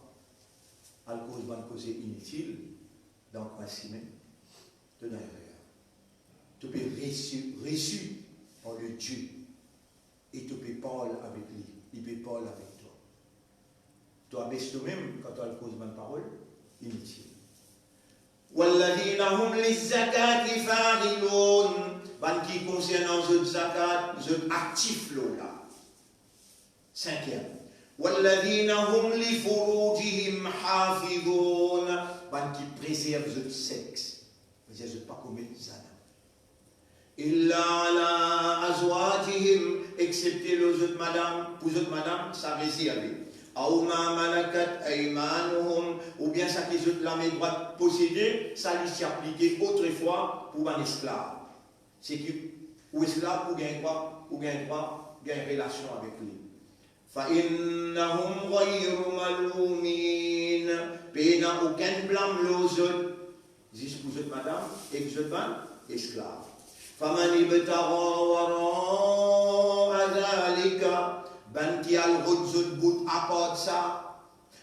al koz bann koze initil dan kwin sime, to dan erer. To pe resi, resi par le Dieu. E to pe parl avek li, li pe parl avek twa. To abes tomem kan to al koz bann parol initil. Walladhina hum lizzakati fa'ilun, bann ki konsernan zot zakat, zot aktif lor la. Sinkiem. Walladhina hum li furujihim hafizun, bann ki prezerv zot sex. Prezerv zot pa komet zina. Illa ala azwajihim, exsepte lor zot madam, pou zot madam, sa rezerve. Aw ma malakat aymanuhum, oubien sa ki zot lame drwat posede, sa li ti aplike otrefwa pou bann esklav. Seki ou esklav, ou gagn drwa, ou gagn drwa gagn relasion avek li. Fa innahum ghayru malumin, pena okenn blam lor zot, zis pou zot madam ek zot bann esklav. Faman ibtagha wara'a dhalika, bann ki al rod zot bout apar sa,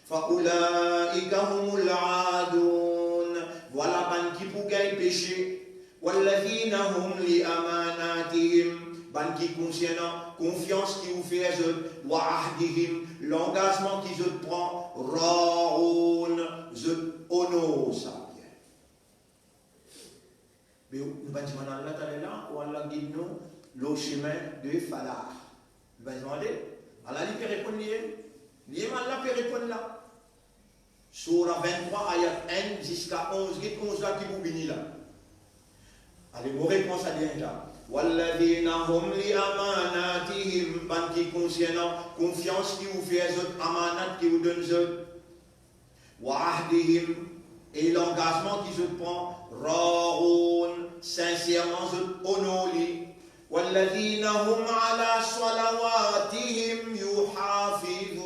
fa ulaika humul aadun, vwala bann ki pou gagn pese. Walladhina hum li amanatihim, bann ki konsernan konfians ki ou fer zot, wa ahdihim, langazman ki zot pran, ra'un, zot onor sa bien. Me nou bann dimann Allah taala la, ou Allah gid nou lor semin de falah. Nou bann dimann, Allah li pe reponn li, li Allah pe reponn la. Soura venntrwa, ayat enn ziska onz, get onz la ki pou vini la. Ale, mo repran sa dernie la. Walladhina hum li amanatihim, bann ki konsernan konfians ki ou fer zot, amanat ki ou donn zot. Wa ahdihim, e langazman ki zot pran, ra'un, sinserman zot onor li. Walladhina hum ala salawatihim yuhafizun.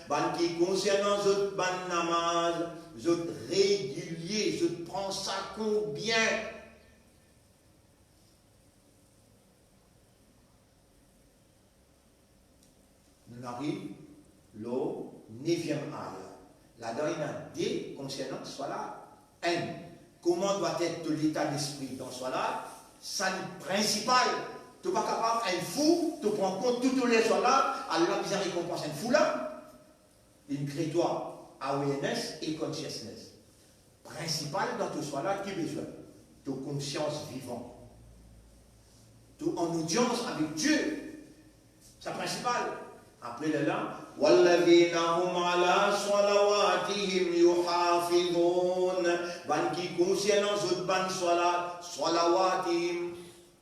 Bann ki konsernan zot bann namaz, zot regilie, zot pran sa kont bien. Nou ariv lor neviem aya. Ladan ena de konsernan swalat. Enn, kouma dwa et to leta lespri dan swalat, sa li prinsipal. To pa kapav enn fou, to pran kont tou to ler swalat, Allah bizin rekonpans enn fou la. Li kre twa awareness e consciousness. Prinsipal dan to swalat ki bizin? To konsians vivan. To an odians avek Die. Sa prinsipal. Apre lerla, walladhina hum ala salawatihim yuhafizun. Bann ki konsernan zot bann swalat, salawatihim.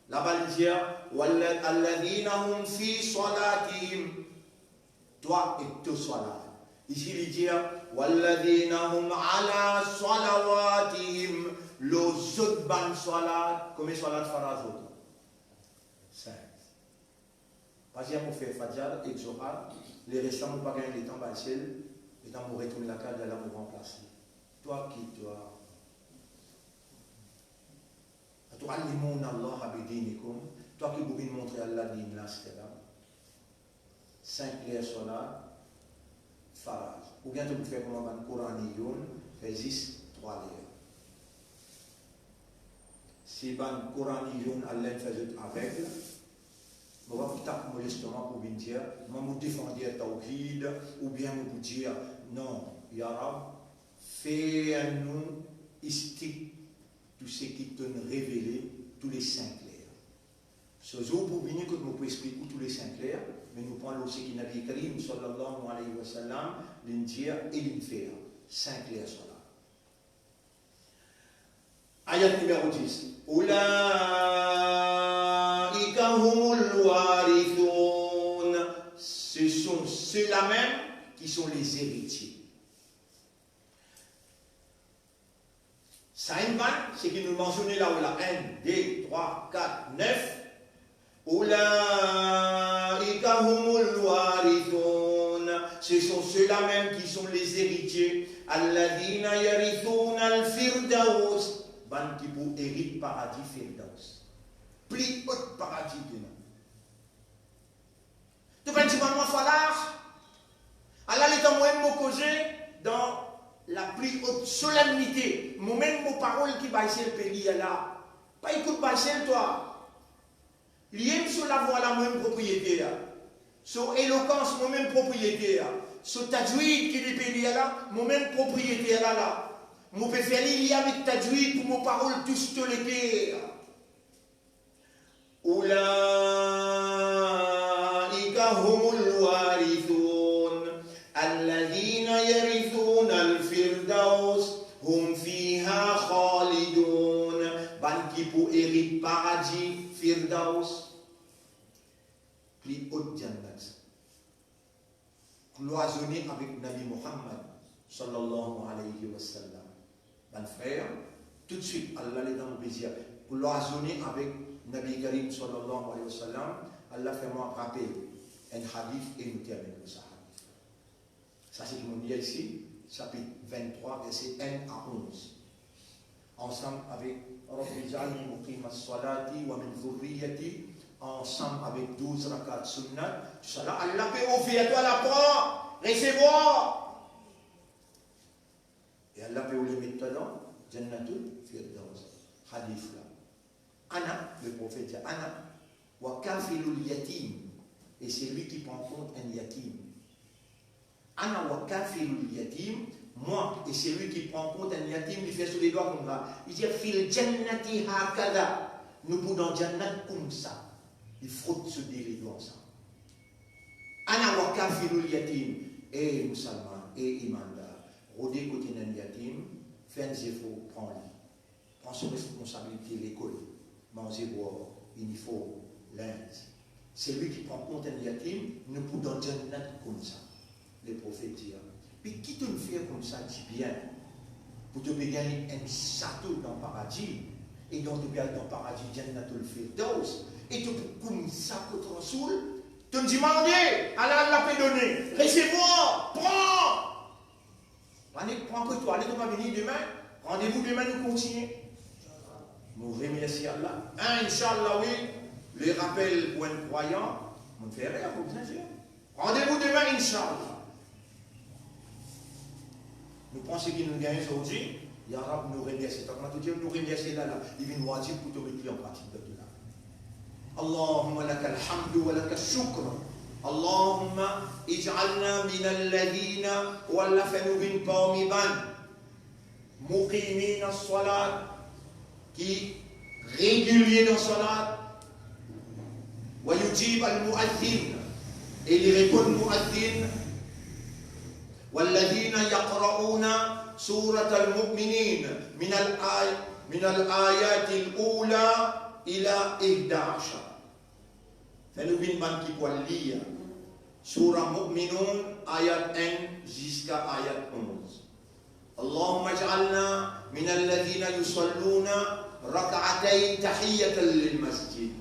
Laba li dir, walla-, alladhina hum fi salatihim. Twa ek to swalat. Isi li dir, walladhina hum ala salawatihim, lor zot bann swalat. Konbien swalat faraz zot? Sink. Pa dir mo fer Fajr ek Zohar, lerestan mo pa gagn letan, bal sel, letan mo retourn lakaz, lerla mo ranplas li. Twa ki twa? Atuallimuna Allaha bidinikum, twa ki pou vinn montre Allah din la, seki la, sink ler swalat faraz. Oubien to pou fer kouma bann Koraniyoun, fer zis trwa ler. Si bann Koraniyoun al fer zot aveg, mo pa pou tap mo lestoma pou vinn dir, mwa mo defann tawhid, oubien mo pou dir, non, ya Rab, fer nou istik tou seki to'nn revele tou le sink ler. So zour pou vini kot mo pou explik ou tou le sink ler, me nou pran lor seki Nabi Karim sallallahu alayhi wa sallam linn dir e linn fer, sink ler swalat. Ayat nimero dis. Ulaika humul warithoun. Ce sont ceux-là même qui sont les héritiers. Sa enn bann, seki nou mansione la, la, enn, de, trwa, kat, nef. Ulaika humul warithoun. Ce sont ceux-là même qui sont les héritiers. Alladhina yarithuna al-firdaus. Bann ki pou erit paradi Firdaus. Pli ot paradi ki ena. To pa dimann mwa fala. Ala letan mo mem mo koze dan la pli ot solemnite, mo mem mo parol ki Baysel pe lir la. Pa ekout Baysel twa. Li enn so lavwa la, mo mem propriyeter. So elokans, mo mem propriyeter. So tajwid ki li pe lir la, mo mem propriyeter la la. Mo pe fer li lir avek tajwid pou mo parol tous to leker. Ulaika humul warithoun, alladhina yarithuna al-firdaus, hum fiha khalidun. Bann ki pou erit paradi Firdaus, pli ot jannat. Klwazone avek Nabi Muhammad, sallallahu alayhi wa sallam. Bann frer, toutswit, ala letan mo pe dir, klwazone avek Nabi Karim, sallallahu alayhi wa sallam, ala fer mwa rapel enn hadith e nou terminn lor sa hadith. Sa seki mo lir isi, sapit vinn-trwa, verse enn a onz. Ansam avek Rabbi ij'alni muqimas salati wa min dhurriyyati, ansam avek douz rakat sunnat, tousala, Allah pe ofer twa, la pran, resevwar. E Allah pe oule met twa dan Jannatul Firdaus. Hadith la. Ana, le profet dir, ana wa kafilul yatim, et celui qui prend compte un yatim. Ana wa kafilul yatim, moi et celui qui prend compte un yatim, li fer so ledwa koumsa. Li dir, fil jannati hakadha, nou pou dan Jannat koumsa. Li frot so de ledwa ansam. Ana wa kafilul yatim, e mousalman, e imandar, rode kot ena enn yatim, fer enn zefor, pran li. Pran so responsabilite, lekol, manze, bwar, iniform, linz. Celui qui prend compte un yatim, nou pou dan Jannat koumsa. Le profet dir, me ki to'nn fer koumsa dibien, pou to pe gagn enn sato dan paradi, e donk to pe al dan paradi Jannatul Firdaus, e to pou koumsa kot Rasoul, to'nn dimande, ala, Allah pe done, resevwar, pran. Pa nek pran kot twa, ale to pa vini demin. Randevou demin, nou kontigne. Nou remersie Allah. Hein, inshallah, wi. Le rapel pou enn krwayan, mo fer re, mo bizin dir. Randevou demin, inshallah. Nou pran seki nou gagn zordi, ya Rab, nou remersie twa. Kouma to dir, nou remersie la la, li vinn wajib pou to met li an pratik dan to lavi. اللهم لك الحمد ولك الشكر. اللهم اجعلنا من الذين, o Allah, fer nou vinn parmi bann, مقيمين الصلاة, ki regilie dan salat, ويجيب المؤذن, e li reponn muazzin, والذين يقرؤون سورة المؤمنين من الآي-, من الآية الأولى إلى إحدى عشر. Fer nou vinn bann ki pou al lir Soura Mu'minun, ayat enn ziska ayat onz. اللهم اجعلنا من الذين يصلون ركعتي تحية للمسجد.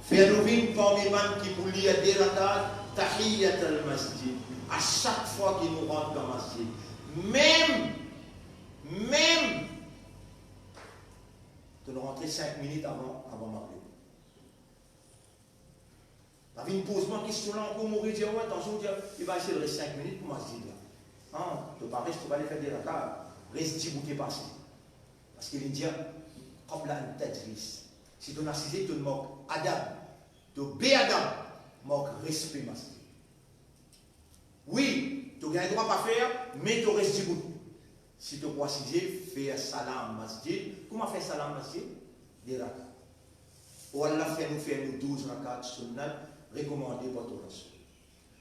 Fer nou vinn parmi bann ki pou lir de rakat tahiyatul masjid a sak fwa ki nou rant dan masjid. Mem, mem, to'nn rantre sink minit avan, avan Magrib. Pa vinn poz mwa kestion la ankor, mo redir, atansion, dir, li pa res sink minit pou masjid la. Non, to pa res, to pa ale fer de rakat, res dibout e pase. Parski li dir, qabla an tajlis. Si to'nn asize, to'nn mark adab, to be adab, mark respe masjid. Wi, to gagn drwa pa fer, me to res dibout. Si to pou asize, fer salam masjid. Kouma fer salam masjid? De rakat. O Allah, fer nou fer nou douz rakat sunnat rekomande par to Rasoul.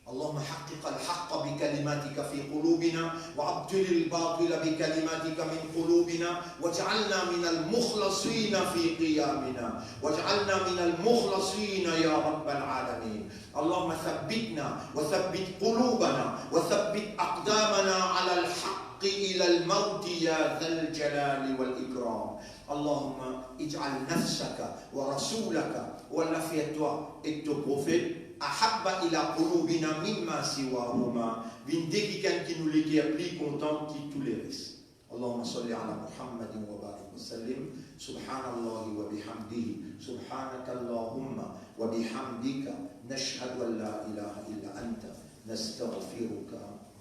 Allah حقق الحق بكلماتك في قلوبنا، وأبطل الباطل بكلماتك من قلوبنا، واجعلنا من المخلصين في قيامنا، واجعلنا من المخلصين يا رب العالمين. اللهم ثبتنا وثبت قلوبنا وثبت أقدامنا على الحق إلى الموت يا ذا الجلال والإكرام. اللهم اجعل نفسك ورسولك, ou Allah, fais toi et ton prophète, أحب إلى قلوبنا مما سواهما, vinn de kikenn ki nou leker pli kontan ki tou leres. اللهم صل على محمد وبارك وسلم. سبحان الله وبحمده، سبحانك اللهم وبحمدك، نشهد أن لا إله إلا أنت، نستغفرك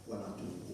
ونتوب إليك.